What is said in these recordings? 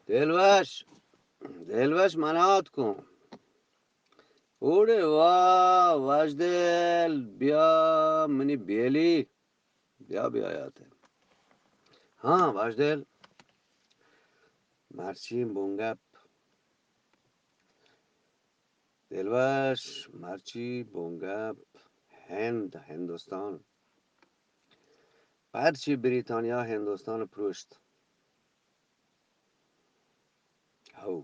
دلوش، دلوش منات کن. اوڑے واہ، واجدل، بیا منی بیلی. بیا، بیا یاتے. ہاں، واجدل. مرچی بونگپ. دلوش، مرچی بونگپ. ہند، ہندوستان. پرچی بریتانیا ہندوستان پروشت؟ ہو،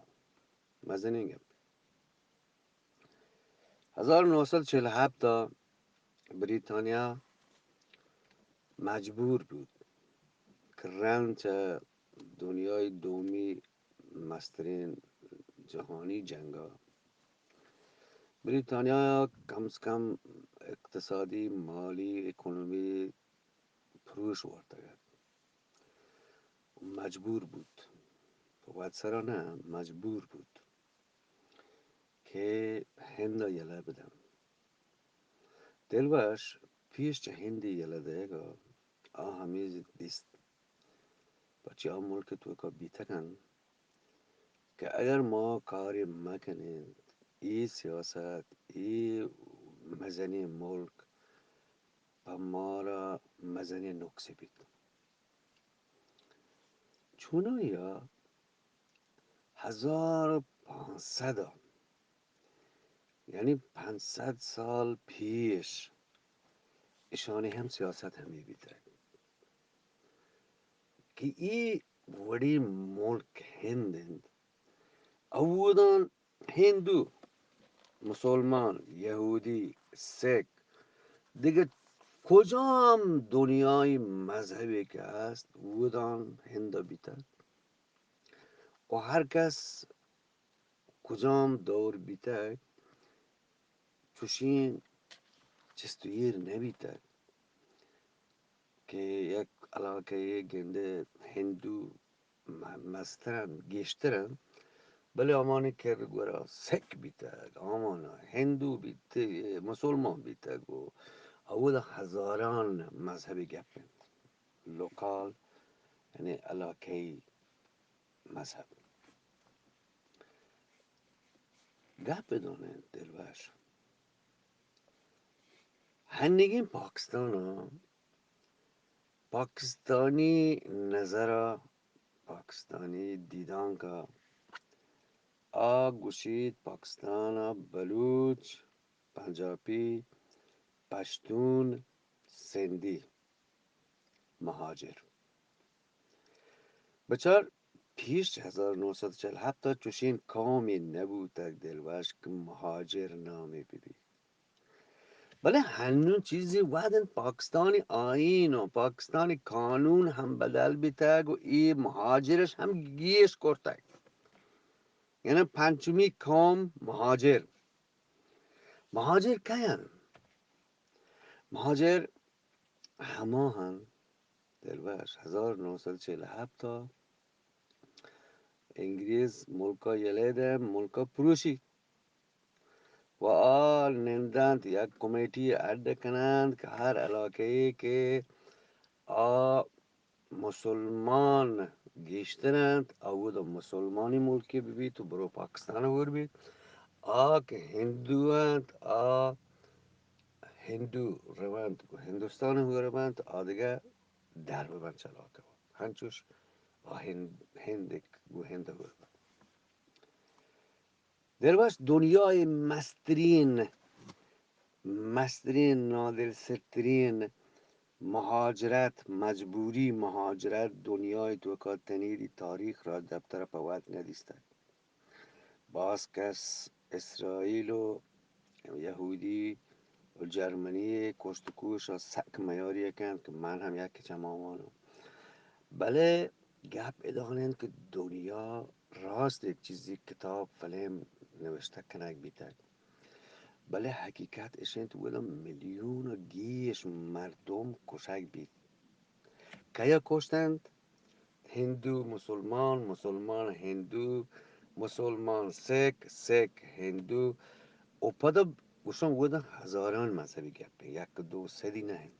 مزنیں گپ. ہزار نو سد چل ہپت ء بریتانیا مجبور بوت کہ رند چہ دنیای دومی مستریں جہانی جنگ ء بریتانیا کم از کم اقتصادی، مالی، اکونومی پروش وارتگ ات. مجبور بوت، پہ وت سرا نہ، مجبور بوت کہ ہند ء یلہ بدن. دلوش پیش چہ ہندی یلہ دئیگ ء آ ہمے دیست، پرچہ آ ملک ء توکا بیتگ انت کہ اگر ما کارے مکنیں، اے سیاست، اے مزنیں ملک پہ مارا مزنیں نقصے بیت. چونایا ہزار و پانصد، یعنی پنچ سد سال پیش، اشانی ہم سیاست ہمے بیتگ کہ اے وڑیں ملک ہند انت، اودان ہندو، مسلمان، یہودی، سکھ، دگہ کجام دنیای مذہبے کہ ہست، اودان ہند بیتگ. و ہر کس کجام دور بیتگ، چوشیں چست و ایر نہ بیتگ کہ یک علاقہ یے گندے ہندو م-، مستر انت، گیشتر انت، بلے آمانی کر گورا سکھ بیتگ، آمانا ہندو بیتگ، مسلمان بیتگ و اودا ہزاران مذہبی گپ انت. لوکال، یعنی علاقہی مذہب. گپ دونیں دلوش. ہنیگیں پاکستان ء پاکستانی نظر ء پاکستانی دیدانک ء آ گوشیت پاکستان ء بلوچ، پنجابی، پشتون، سندھی مہاجر. بچار، پیش ہزار نو سد چل ہپت ء چوشیں قومے نہ بوتگ دلوش کہ مہاجر نامے بہ بیت. بلے ہنوں چیزے وہد انت پاکستانی آئین و پاکستانی قانون ہم بدل بیتگ و اے مہاجرش ہم گیش کرتگ. یعنی پنچمی قوم مہاجر. مہاجر کئے انت؟ مہاجر ہما انت دلوش، ہزار نو سد چل ہپت ء انگریز ملک ء یلہ دنت، ملک ء پروشی و آ نندنت، یک کمیٹی اڈ کننت کہ ہر علاقہ ای کہ آ مسلمان گیشتر انت، اودا مسلمانی ملکے بہ بیت و برو پاکستان ہور بیت. آ کہ ہندو انت، آ ہندو رونت گوں ہندوستان ہور بنت، آ دگہ در ببنت چہ علاقہ. ہنچوش آ ہند، ہند گوں ہند ہور بنت. دلوش، دنیای مسترین، مسترین، نادلسترین مہاجرت، مجبوری مہاجرت دنیای توکا تنیدی تاریخ را دپتر پہ وت ندیستگ. باز کس اسرائیل و یہودی و جرمنی کشت و کوش سک میاری کنت کہ من ہم یکی چہ آواناں. بلے گپ ادان انت کہ دنیا راست یک چیزی کتاب فلم نوشتہ کنگ بیتگ، بلے حقیقت اش انت ودا میلیون گیش مردم کشگ بیت. کیا کشتنت؟ ہندو مسلمان، مسلمان ہندو، مسلمان سکھ، سکھ ہندو، و پدا گوشن ودا ہزاران مذہبی گپ، یک دو صدی نہ انت.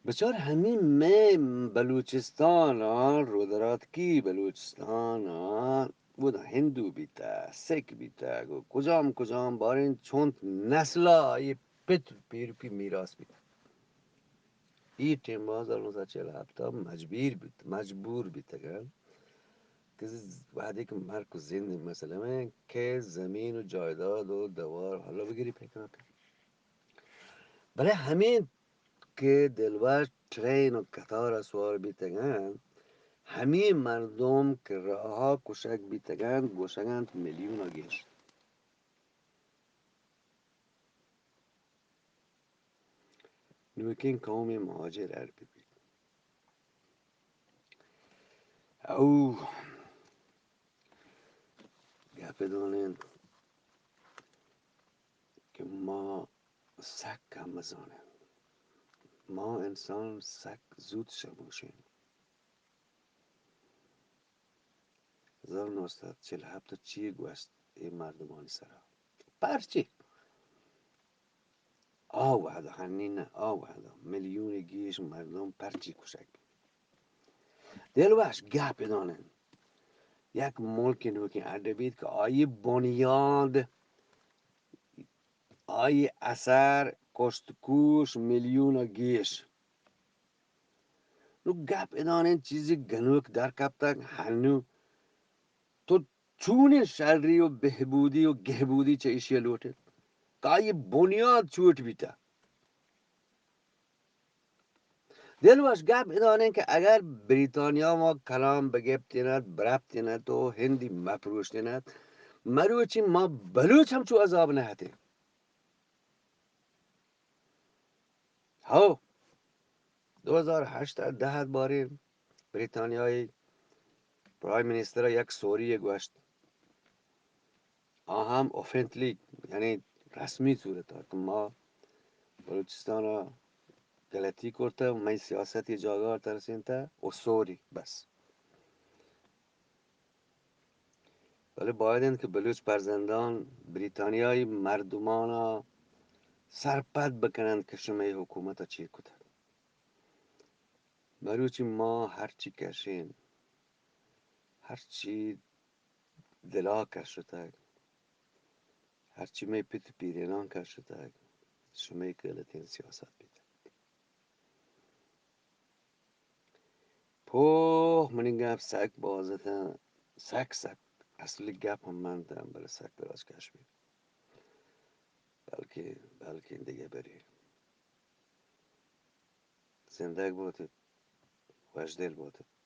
بچار ہمے مئے بلوچستان ءَ، رودراتکی بلوچستان ءَ، اودا ہندو بیتہ، سکھ بیتہ، گوں کجام کجام باریں چنت نسل ءَ آئی پت پیرکی میراث بیتہ۔ اے ٹیم ءَ ہزار نو سد چل ہپت ءَ مجبور بیت، مجبور بیتگ انت کہ وہدے کہ مرگ و زند مسئلہ ایں کہ زمین و جائیداد و دوار حالا بگری پکر کن۔ بلے ہمے کہ دلوش ٹرین و قطار ءَ سوار بیتگ انت، ہمے مردم کہ راہ ءَ کشگ بیتگ انت، گوشگ انت میلیون ءَ گیش۔ نوکیں قومے مہاجر اڈ بہ بیت۔ او گپ دان انت کہ ما سک کم زان ایں۔ ما انسان سک زوت شموش ایں۔ ہزار نو سد چل ہپت ءَ چی گوشت اے مردمانی سرا؟ پرچے؟ آ وہدا، ہنی نہ، آ وہدا میلیون گیش مردم پرچی کشگ بیت؟ دلوش گپ دان انت۔ یک ملک نوکیں اڈ بیت کہ آئی بنیاد، آئی اثر، کشت کوش، میلیون گیش۔ نو گپ ادان انت، چیزی گنوک در کپتگ، ہنو تو چونیں شری و بہبودی و گہبودی چہ ایشی لوٹت کہ آئی بنیاد چوٹ بیتہ؟ دلوش گپ ادان انت کہ اگر بریتانیا ما کلام بگپتینت، برپتینت و ہندی مپروشتینت، مروچی ما بلوچ ہم چو عذاب نہ اتیں۔ ہو، دو ہزار ہشت ءَ دہ ءَ باریں بریتانیائی پرائم منسٹر ءَ یک سوری ءَ گوشت، آ ہم اوفینٹلی، یعنی رسمی صورت ءَ کہ ما بلوچستان ءَ غلطی کرتہ، مئی سیاستی جاگہ ءَ ترسینتہ، او سوری بس۔ بلے باید انت کہ بلوچ پرزندان بریتانیائی مردمانا سرپد بکننت کہ شمئے حکومت ءَ چی کتگ۔ مروچی ما ہرچی کشین، ہرچی دلا کشتگ، ہرچی مئے پت پیرینان کشتگ، شمئے غلطیں سیاست بیتگ۔ پوہ، منی گپ سک باز اتاں، سک سک۔ اصلی گپ ہم من اتاں، بلے سک دراج کش بیت۔ بلکیں، بلکیں دگہ برے۔ زندگ بوتیت، وشدل بوتیت۔